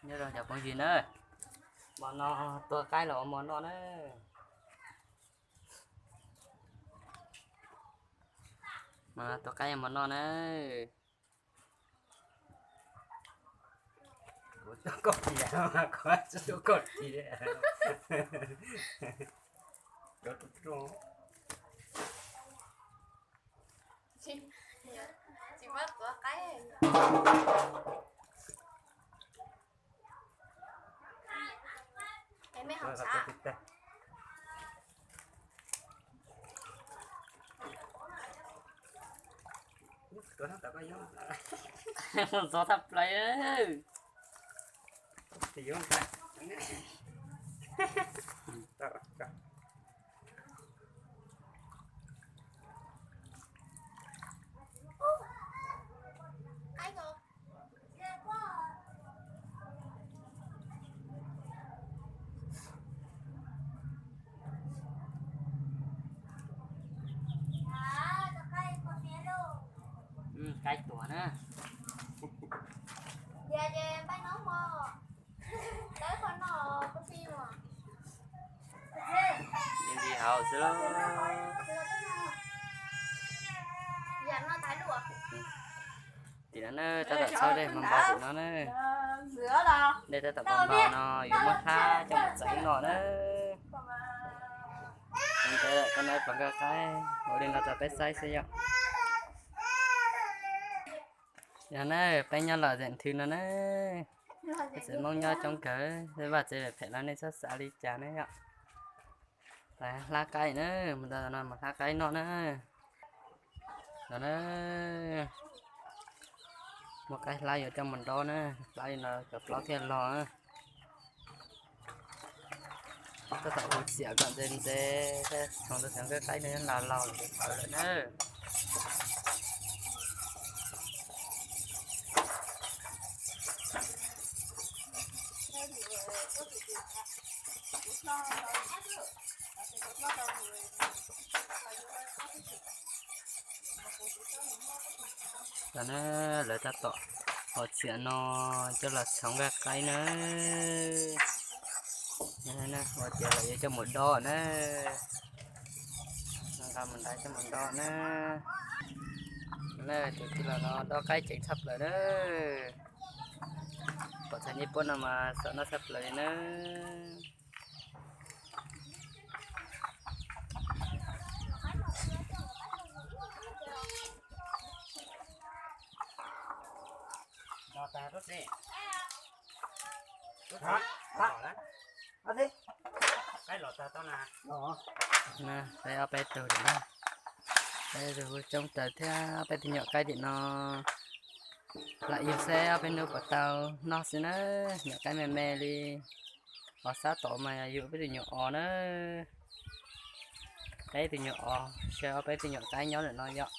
Nyob zoo cov phooj ywg na, hmo no tua qaib los ua hmo noj na. Hmo no tua qaib ua hmo noj na. Ntxov tshaj plaws. Qaib tuag na. Li haus xwb lauj. Tim no na, tab tom txhawb dej npau npau tim no na. Dej tab tom npau npau no yuav muab hlab coj mus txeev noj na. Ntawd koj no pom nkaj qaib ua li no rau peb saib xwb yom. Yog na, peb nyob los zem nthwv no na, peb tsev Hmoob nyob coob kawg, vaj tsev phem los nej txhob xav li cas na yom. Hlab qaib na, mus ntawm no mus hlab qaib noj na. No na, muab qaib hlab yuav coj mus nrog na, hlab li no cov plaub thiaj log na. Tab tom hu txiam kom ntse ntse, thaum ntawd xyov nkaj qaib no laus laus lawm, tawv lawm na. Lawv tab tom ua txiam no coj los txhoov nkaj qaib na. Ua tias lawv yuav coj mus dob na. Nqa mus nrad coj mus dob na. Tus tij laug no dob qaib ceev tshaj plaws na. Pom txhais nyij puab no mas xom noj tshaj plaws li na. Peb ob peb tug, peb tug coob raws thiab, ob peb tug nyuam qaib tim no. Lam yug seb ob peb hnub puas tau noj xwb na. Nyuam qaib me me li, os sab tod mas yug peb tug nyuam os na. Peb tug nyuam os, seb ob peb tug nyuam qaib nyob ntawm no yom.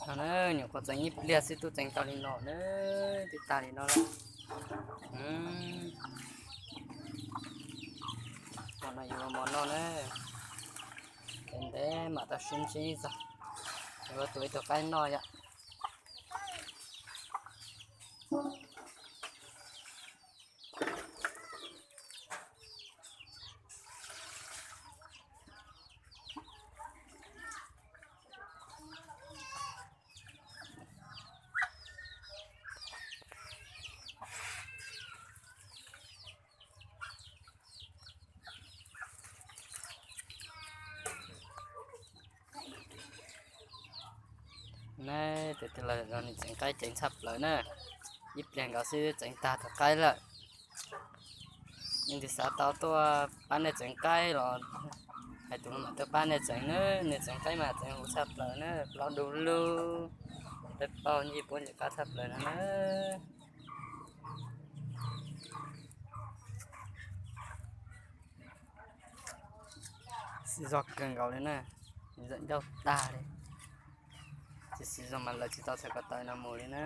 No na, nyuam qhuav txeev ib pliag xwb twb txeev tau li no na, twb tag li no lawm. Hmo no yuav ua mov noj na, ntev ntev mam tau sib ntsib txog, yuav tua ib tug qaib noj yom. Neb tus tij laug no nws txeev qaib ceev tshaj plaws na, ib pliag nkaus xwb txeev tag tus qaib lawm. Leej twg xav tau tuaj pab nej txeev qaib los hais tus no mam tuaj pab nej txeev na, nws txeev qaib mas txeev huv tshaj plaws na, plaub du lug, peb paub ntsej puab ntxim qab tshaj plaws no na. Siv zog kawg nkaus li na, ntxim ncauj tag li. Tsis siv zog mas lawv tsis tau txhais ko taw no mus li na.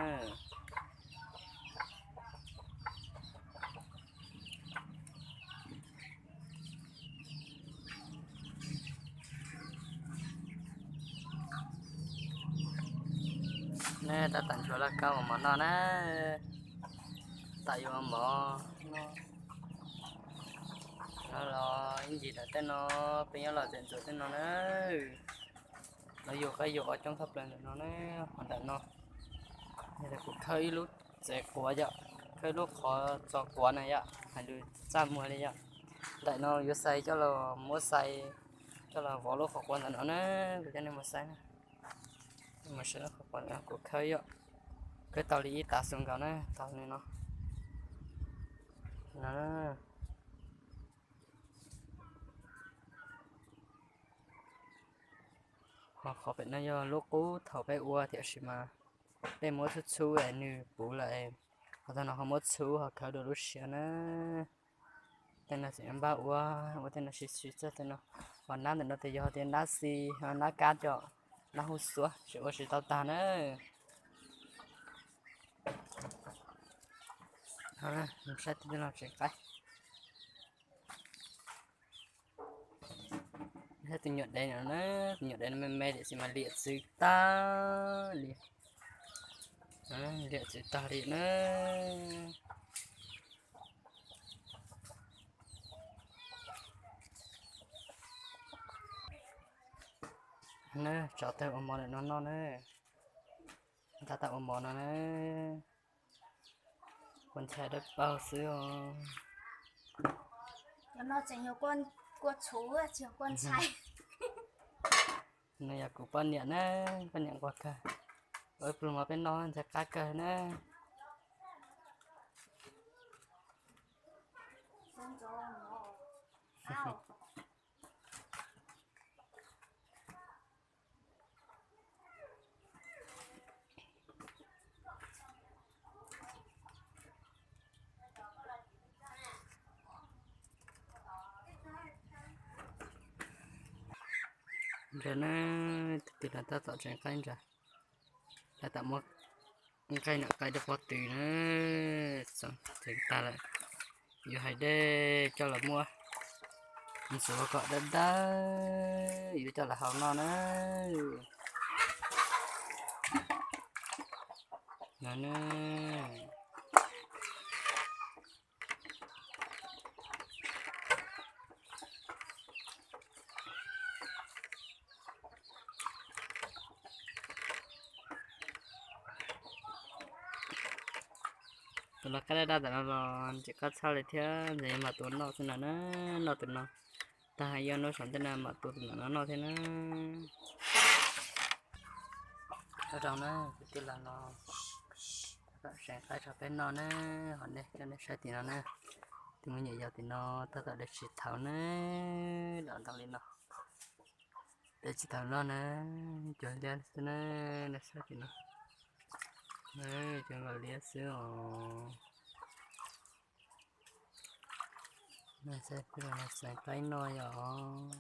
Tab tom ntxuav lauj kaub ua mov noj na. Tam yuav ua mov no los ib ntsis tom tej no peb nyob los tseem ntxuav tej no na. Lawv yuav qaib yuav ua coob tshaj plaws ntawm no na. Qhov ntawm no yog kuv khawb ib lub txiv quav yom, khawb ib lub qhov txos quav na yom, hais lus txaj muag li yom. Ntawm no yuav xais coj los muab xais coj los vov lub qhov quav ntawm no na. Kuv coj nej mus saib na, mus saib lub qhov quav ntawm no kuv khawb yom, khawb tau li ib tav xus nkaus na, tau li no. Ho qhov pem no yog lub qub thaum peb ua tiam sis mas peb muab txhub txhub es nws puv lawm. Qhov tag no ho muab txhub ho khawb dua lub siav na. Tej no tseem npaj ua, ua tej no siv siv txog tej no. Ho nab ntawm no tes yog tias nab xi, nab kab coj, nab hu xuab tseem ua tsis tau tag na. Saib tej no tseem qaib. Saib tus nyuam dev no na, tus nyuam dev no me me tiam sis mas liam txwv tag li. Liam txwv tag li na. Na, tso tawg ua mov lawm no noj na. Tab tom ua mov no na. Kua ntxhai dawb paug xwb os. Cov no tseem yog kua txhuv tsis yog kua ntxhai. No yog kuv poj niam na, poj niam nquag kawg. Ua ib pluag mov peb noj ntxhai qab kawg na. Ntawd na, tus twg los tab tom tseem qaib ntsa, tab tom muab nqaij niam qaib dawb pob tw na, tseem tag lawm. Yuav hais dej coj los muab ntxuav kom dawb dawb, yuav coj los hau noj na. No na. Tus los qaib daj daj tam no los tsis qab txhawj li thiab, ntshe yuav mam tua noj xwb no na, noj tus no. Tag hais yuav nub saum ntej no mam tua tus no noj thiab na. Ua rau na kwv tij los no, tab tom seev qaib rau peb noj na, ho nej coj nej saib tim no na. Tus me nyuam yaus tim no tab tom de tsis thaum na, los ntau li no. De tsis thaum no na, cov liab xwb na, nej saib tim no. Cov nkaus liab xwb os. Saib peb los seev qaib noj yom.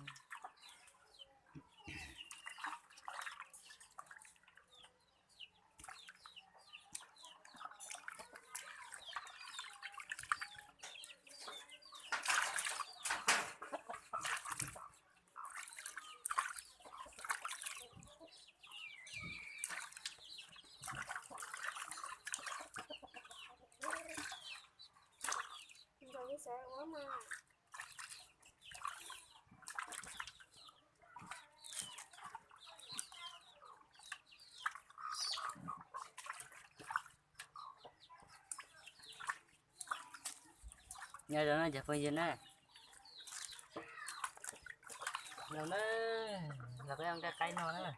Nyob zoo na cov phooj ywg na. Los na, los peb ua nqaij qaib noj na.